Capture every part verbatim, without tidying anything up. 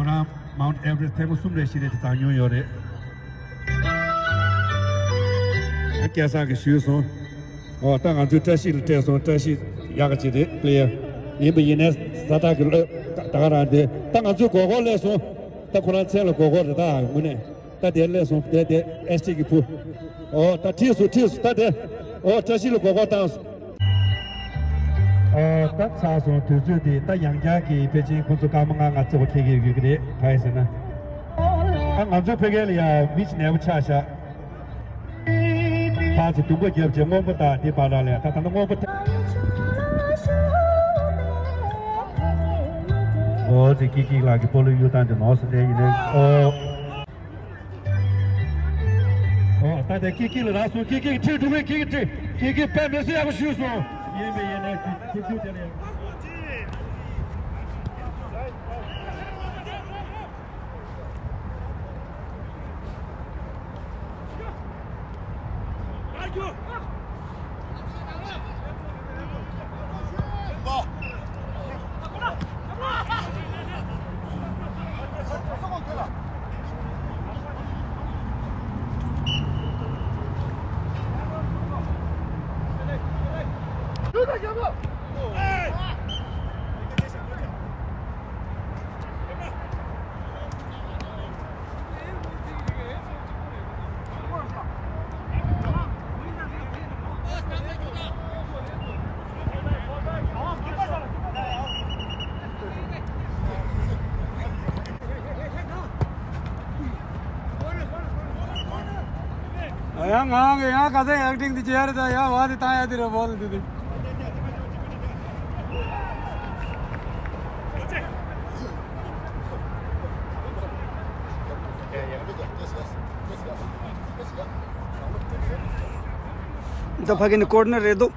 རང་Mount Everest ཐེངས་མ་གསུམ་རེ་བཞི་རེ་དེ་བརྫངས་མྱོང་ཡོད་རེད། སྐལ་བཟང་གིས་ཞུས་སོང་། ཨོ་ད་ང་ཚོའི་བཀྲ་ཤིས་ལ་སྤྲད་སོང་། བཀྲ་ཤིས་ཡག་ག་ཅིག་རེད་པླེ་ཡར། ཡིན་པ་ཡིན་ནའི་ས་ཐག་གི་ལོས་ད་ག་རང་རེད། ད་ང་ཚོའི་མགོ་སྐོར་སླེབས་སོང་། ད་ཁོ་རང་མཚན་ལ་མགོ་སྐོར་རེད་ད་དངོས་གནས། ད་དེར་སླེབས་སོང་། དེ་དེ་ཨེས་ཊི་གི་བུ། ཨོ་ད་ཁྲིད་སོང་ཁྲིད་སོང་ད་དེ། ཨོ་བཀྲ་ཤིས་ལ་མགོ་སྐོར་བཏང་སོང་། ཨོ་ད་ཚར་སོང་། དུས་ཚོད་དེ་ད་ཡང་བསྐྱར་གྱི་ཕལ་ཆེར་ཁོ་ཚོ་སྐར་མ་ལྔ་ལྔ་བརྩི་བ་འཁེལ་གྱི་ཡོད་ཀྱི་རེད། གང་ཡིན་ཟེར་ན། ད་ང་ཚོའི་ཕ་གི་ལ་ཡང་མི་ཅིག་ནད་པ་ཆགས་ཤག་ཕར་ཚུར་རྡུང་ག་བརྒྱབ་རྗེས་སྔོན་པོ་དང་དེ་བར་ལ་ལས་ད་ད་ལྟ་སྔོན་པོ་ཐེབས། ཨོ་ཙི་ཀི་ཀི་ལགས་ཀྱི་སྤོ་ལོ་གཡུག་སྟངས་དེ་ནོར་སོང་། དེ་ཡིན་ནའི་ཨོ། ཨོ་ད་དེ་ཀི་ཀི་ལ་རག་སོང་། ཀི་ཀི་ཁྲིད་འགྲོ་གི། ཀི་ཀི་ཁྲིད། ཀི་ཀི་དཔེ་མི་སྲིད་ཡག་པོ་ཞུས་སོང་། ཡིན་པས་ཡིན་ནའི་ཁྲིད་ཁྲིད་དེ་ལ་ཡང་། ཡང་ང་གི་ཡང་ག་ཚད་ཡག་ཏིང་དེ་ཅེར་ད་ཡང་བ་དེ་བཏང་ཡ་དེ་རེད་བོལ་དེ་དེ། ད་ཕ་གི་ནི་ཀོར་ནར་རེད་དོ།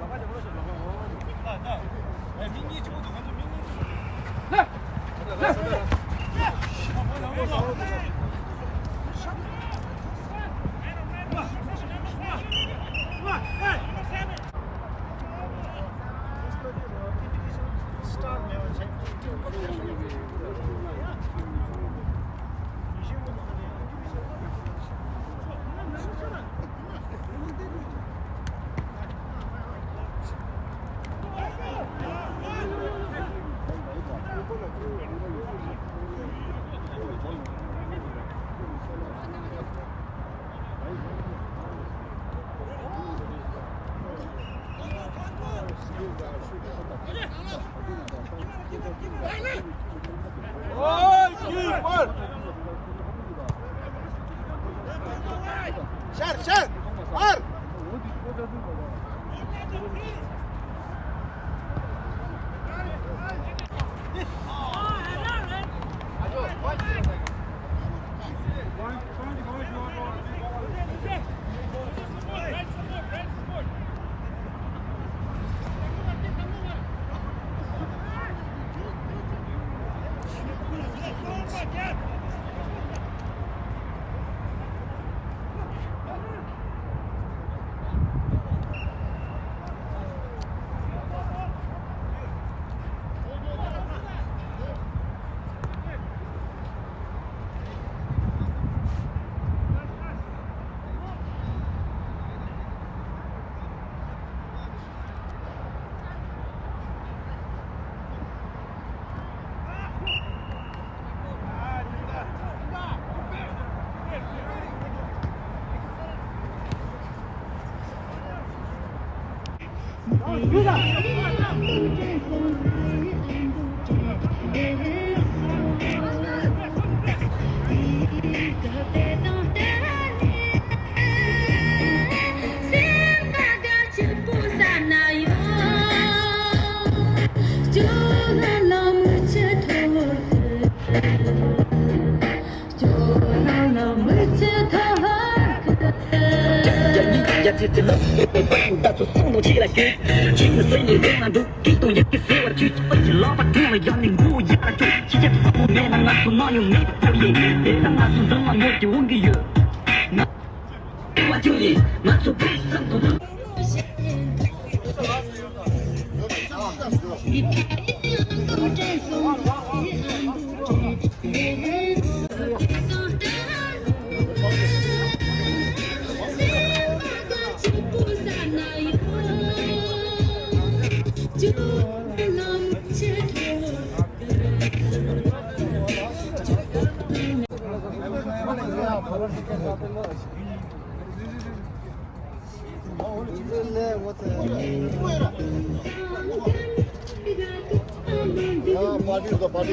ཡ། པར་ཊི་དང་པར་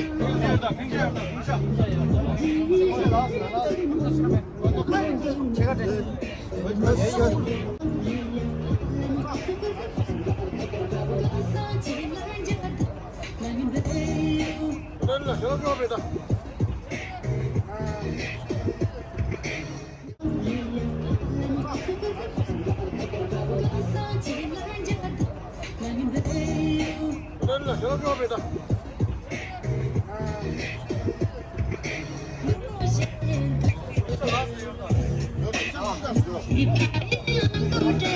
ཊི།